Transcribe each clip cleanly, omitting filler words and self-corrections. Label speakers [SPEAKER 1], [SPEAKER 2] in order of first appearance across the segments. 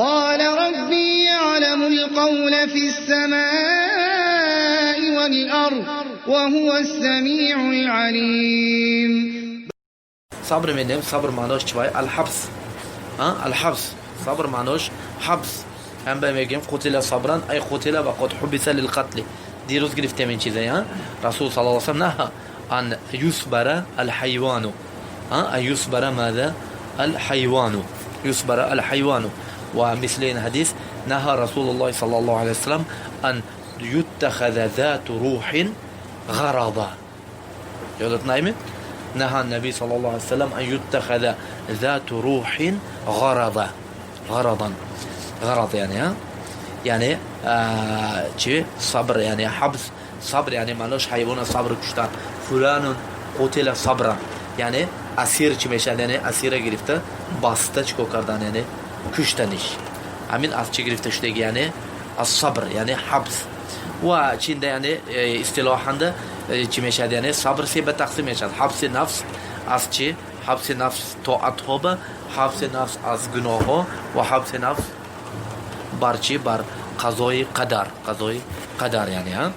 [SPEAKER 1] قال ربي يعلم القول في السماء والأرض وهو السميع العليم.
[SPEAKER 2] Сабр медем. Сабр маънош чи? Вай الحبس, الحبس. Сабр маънош ҳабс. Ҳам ба мегӯем قتل صبرا أي قتل وقد حبس للقتل. Дирӯз гирифтем ин чиза. Расул صلى الله نهى أن يصبر الحيوان, أن يصبر ماذا؟ الحيوان, يصبر الحيوان. ومثل این حدیث نهى رسول الله صلى الله عليه وسلم أن يتخذ ذات روح غرضا. یادت نایمه؟ نهى النبي صلى الله عليه وسلم أن يتخذ ذات روح غرضا, غرضا, غرض. یعنی ها, یعنی چی؟ صبر یعنی حبس. صبر یعنی معناش حیوان صبر کشتن. فلان قتل صبرا یعنی اسیر چی میشن, یعنی اسیر گرفته баста чикор кардан, яъне куштаниш. Ҳамин аз чӣ гирифта шудаги? Яъне аз сабр, яъне ҳабс. Ва чинда, яъне истилоҳанда чӣ мешавад? Яъне сабр се ба тақсим мешавад: ҳабси нафс аз чӣ? Ҳабси нафс тоатҳо ба, ҳабси нафс аз гуноҳҳо ва ҳабси нафс бар чӣ? Бар қазои қадар, қазои қадар. Яъне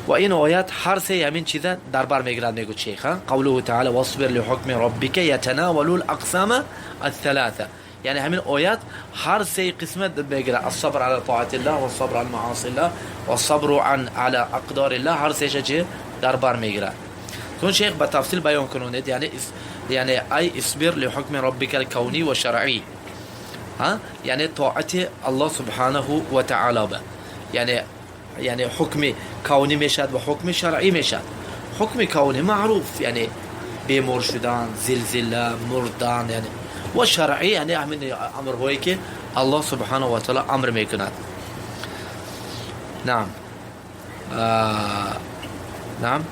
[SPEAKER 2] ва ин оят ҳар се ҳамин чиза дар бар мегирад, мегӯ шейх. قوله تعالى واصبر لحكم ربك يتناول الأقسام الثلاثة. یعنی همین آیت هر سه قسمت بگیره: الصبر على طاعة الله والصبر عن معاصي الله والصبر عن على اقدار الله. هر سه چه در بر میگیره. چون شیخ به تفصیل بیان کنونید, یعنی أي اصبر لحكم ربك الكوني والشرعي. ها, یعنی طاعت الله سبحانه وتعالى به, یعنی حکم کونی میشد و حکم شرعی میشد. حکم کونی معروف, یعنی بیمار شدن, زلزله, مردن. یعنی و شرعی یعنی همین امرهایی که الله سبحانه و تعالی امر میکند. نعم, نعم.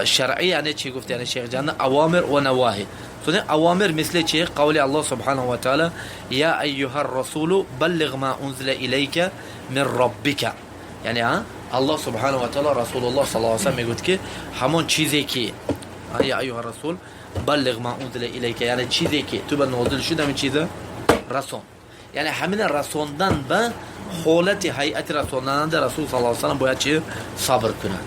[SPEAKER 2] شرعی یعنی چی گفت؟ یعنی شیخ جان اوامر و نواهی. اوامر مثل چی؟ قول الله سبحانه وتعالى يا أيها الرسول بلغ ما أنزل إليك من ربك. یعنی ها, الله سبحانه وتعالى رسول الله صلى الله عليه وسلم میگوید که همون چیزی که يا أيها الرسول بلغ ما أنزل إليك, یعنی چیزی که تو به نازل شد, همین چیز رسون. یعنی همین رسوندن به حالت هیئت رسوندن رسول صلى الله عليه وسلم باید چی؟ صبر کنه.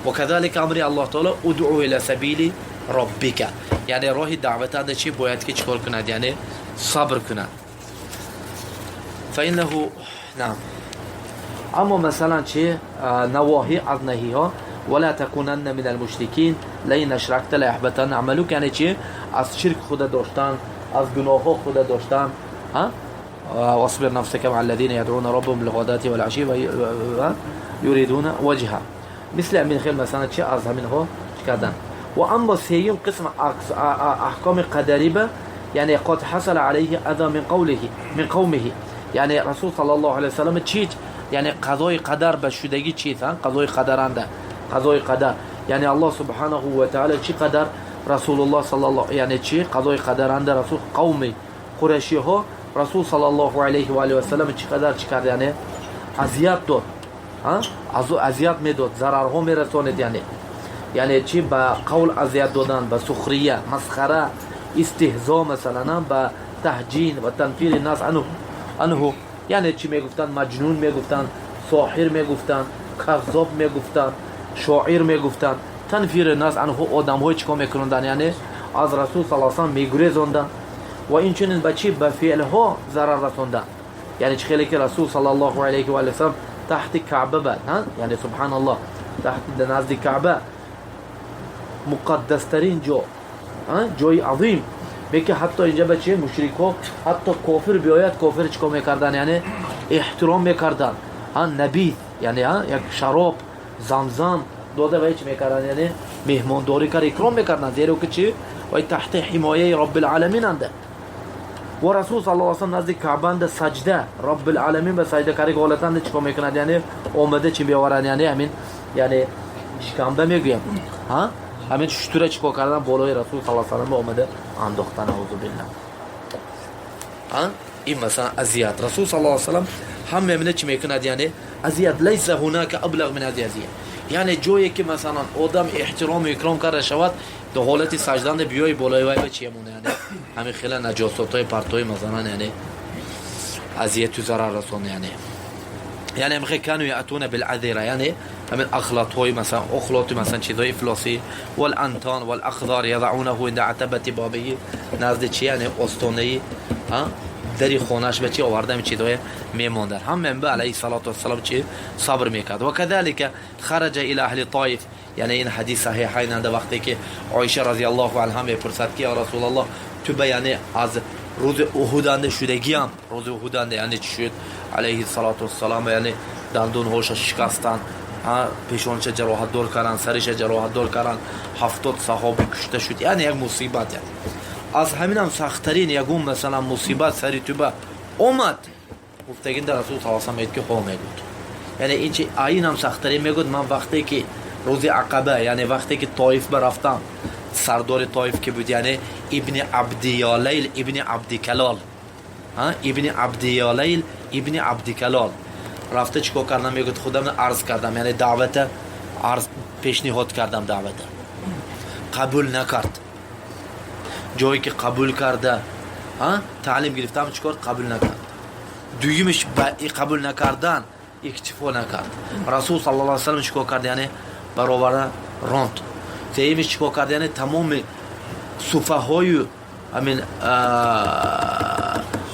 [SPEAKER 2] و كذلك امر الله تعالی ادع الى سبيل ربك, یعنی راه دعوت چی باید که چیکار کند؟ یعنی صبر کند. فإنه نعم. اما مثلا چی؟ نواهی, از نهی ها ولا تكونن من المشركين لئن اشركت ليحبطن عملك. یعنی چی؟ از شرک خود داشتن, از گناه ها خود داشتن. ها, واصبر نفسك مع الذين يدعون ربهم بالغداة والعشي ويريدون وجهه. مثل همین خیلی مثلا چه از همین ها کردن. و اما سیوم قسم احکام قدری به, یعنی قد حصل عليه اذى من قوله من قومه. یعنی رسول صلى الله عليه وسلم چی؟ یعنی قضای قدر به شدگی چیز, قضای قدرنده, قضای قدر. یعنی الله سبحانه و تعالی چی قدر رسول الله صلى الله, یعنی چی؟ قضای قدرنده رسول قومی قریشی ها رسول صلى الله عليه و آله و سلم چی قدر چی کرد؟ یعنی اذیت داد, از اذیت میداد, ضررها میرساند. یعنی چی؟ به قول اذیت دادن, به سخریه, مسخره, استهزا, مثلا به تهجین و تنفیر الناس عنه. یعنی چی میگفتن؟ مجنون میگفتن, ساحر میگفتن, کذاب میگفتن, شاعر میگفتن. تنفیر الناس عنه, آدم های چیکار میکنندن؟ یعنی از رسول صلى الله عليه وسلم میگریزوندن. و این چنین به چی؟ به فعل ها ضرر رسوندن. یعنی چی؟ خیلی که رسول صلى الله عليه و سلم تحت کعبه بعد ها, یعنی سبحان الله, تحت نزد کعبه, مقدس ترین جا, جای عظیم که حتی اینجا بچه مشرک ها, حتی کافر بیاید, کافر چیکار میکردن؟ یعنی احترام میکردن. ها, نبیذ, یعنی ها, یک شراب زمزم داده و هیچ میکردن, یعنی مهمانداری کرد, اکرام میکردن, زیرا که چی؟ و تحت حمایه رب العالمین انده. و رسول صلى الله عليه وسلم نزد کعبه سجده رب العالمین به سجده کرده حالتند چیکار میکند؟ یعنی اومده چی بیاورن؟ یعنی همین, یعنی شکمبه میگویم ها, همین شتوره چیکار کردن؟ بالای رسول صلى الله عليه وسلم اومده انداختن. اعوذ بالله. ها, این مثلا اذیت رسول صلى الله عليه وسلم هم میبینه چی میکند؟ یعنی اذیت ليس هناك ابلغ من هذه اذیت. یعنی جایی که مثلا آدم احترام و اکرام کرده شود, در حالت سجدان بیای بالای وای به چی مونه؟ یعنی همین خیلی نجاست های پرتوی مثلا یعنی Азияту зарар расон, яъне мехе كانوا يأتون بالعذرة, яъне ҳамин ахлатҳои, масалан, охлоти, масалан, чизҳои ифлосӣ, والأنتان والأقذار يضعونه عند عتبة بابه, назди чи, яъне остонаи дари хонаш ба чи оварда ҳамин чизҳое мемондар. Ҳам паямбар алайҳи салоту вассалом чи сабр мекард. وكذلك خرج إلى أهل الطائف. Яъне ин ҳадис саҳиҳайнанда, вақте ки Оиша разиаллоҳу анҳа мепурсад, ки: «Ё Расулаллоҳ, ту ба, яъне, аз рӯзи Уҳуданда шудагиам, рӯзи Уҳуданда, яъне чӣ шуд?» Алайҳи салоту вассалом, яъне дандонҳоша шикастанд, пешонаша ҷароҳатдор карданд, сариша ҷароҳатдор карданд, 70 саҳоби кушта шуд, яъне як мусибат, яъне аз ҳаминам сахттарин ягон, масалан, мусибат сари туба омад гуфтагинда, Расул са мегӯяд, ки ҳо, мегӯд, яъне ин чи айнам сахттарин, мегӯд, ман вақте ки рӯзи Ақаба, яъне вақте ки Тоиф ба рафтам, сардори Тоиф ки буд, яъне Ибни Абдиялайл ибни Абдикалол, Ибни Абдиялайл ибни Абдикалол, рафта чӣ кор кардам, мегӯд, худам арз кардам, яъне даъвата арз пешниҳод кардам, даъвата қабул накард. Ҷое ки қабул карда, таълим гирифтам, чӣ кор, қабул накард. Дуюмиш, ба қабул накардан иктифо накард. Расул саллаллоҳу алайҳи васаллам чӣ кор кард? Яъне баровара ронд. Сеюмиш чӣ кор кард? Яъне тамоми суфаҳою ҳамин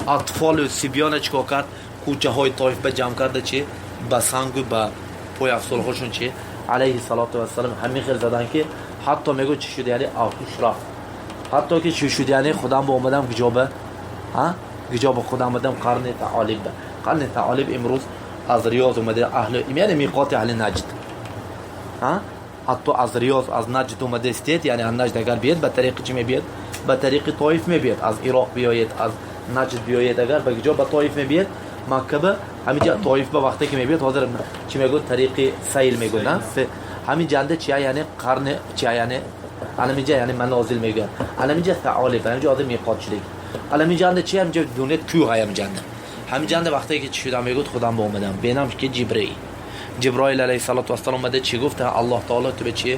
[SPEAKER 2] атфолу сибёна чӣ кор кард? Кӯчаҳои Тоиф ба ҷамъ карда, чи ба сангу ба пойафзолҳошон чи алайҳи салоту вассалам ҳамин хел задан, ки ҳатто мегӯ чӣ шуд, яъне аҳуш рафт, ҳатто ки чӣ шуд, яъне худам ба омадам куҷоба, куҷоба худам омадам? Қарни Таолиб. Қарни Таолиб имрӯз аз Риёз омада, аҳли, яъне миқоти аҳли Наҷд, ҳатто аз Риёз, аз Наҷд омада истед, яъне аз Наҷд агар биед, ба тариқи чӣ мебиед? Ба тариқи Тоиф мебиед. Аз Ироқ биёед, аз Наҷд биёед, агар ба куҷо, ба Тоиф мебиед, Маккаба, ҳаминҷа Тоиф ба вақте ки мебиед, ҳозир чӣ мегӯд, тариқи Сайл мегӯд, на ҳамин ҷанда чия, яъне қарни чия, яъне аламинҷа, яъне манозил мегӯянд, аламинҷа Таолиб, ҳаминҷа ҳозир миқот шудагӣ. Аламинҷанда чи, ҳаминҷа дунет кӯҳ, ҳаминҷанда, ҳаминҷанда вақте ки чӣ шудам, мегӯд, худам ба омадам, бенам ки Ҷибраил, Ҷиброил алайҳиссалоту вассалом омада, чӣ гуфт? Аллоҳ таоло ту ба чи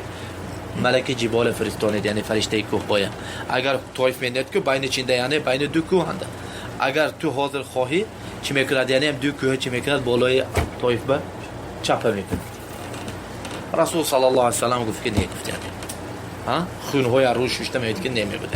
[SPEAKER 2] малаки ҷиболе фиристонид, яъне фариштаи кӯҳбоя. Агар Тоиф менед ку байни чинда, яъне байни ду кӯҳанда, агар ту ҳозир хоҳӣ, чӣ мекунад, яъне ду кӯҳ чӣ мекунад, болои Тоиф ба чапа мекунад. Расул саллаллоҳу алайҳи васаллам гуфт, ки не, гуфт, яъне хунҳои рӯй шушта меояд, ки не, мегӯд,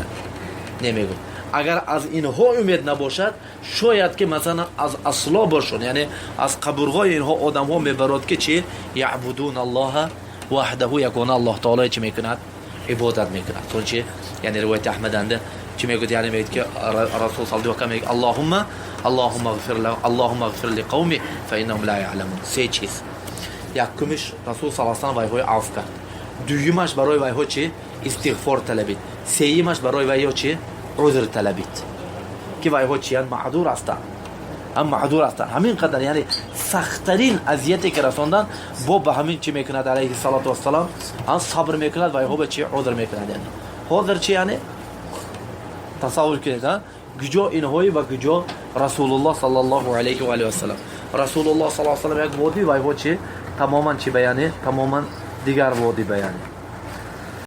[SPEAKER 2] не, мегӯд, агар аз инҳо умед набошад, шояд ки, масалан, аз аслобашон, яъне аз қабурғои инҳо одамҳо мебарод, ки чи يعبدون الله وحده, ягона Аллоҳ таоло чӣ мекунад, ибодат мекунад. Чун чи, яъне ривояти Аҳмаданда чӣ мегӯяд? Яъне мегӯяд, ки Расул саллаллоҳу алайҳи мегӯяд: اللهم اللهم اغفر اللهم اغفر لقومي فإنهم لا يعلمون. Се чиз: якумиш, Расул саллаллоҳу алайҳи вайҳои афв кард, дуюмаш, барои вайҳо чи истиғфор талабид, сеюмаш, барои вайҳо чи узр талабид, ки вайҳо чиянд, маъдур ҳастанд, ҳам маъдур ҳастанд. Ҳамин қадар, яъне сахттарин азияте ки расондан, бо ба ҳамин чӣ мекунад, алайҳи салоту вассалом, ҳам сабр мекунад, вайҳо ба чи узр мекунад. Яъне ҳозир чи, яъне тасаввур кунед, куҷо инҳои ва куҷо Расулуллоҳ саллаллоҳу алайҳи ва алиҳи васалам. Расулуллоҳ саллаллоҳу алайҳи васалам як водӣ, вайҳо чи тамоман чи ба, яъне тамоман дигар водӣ ба, яъне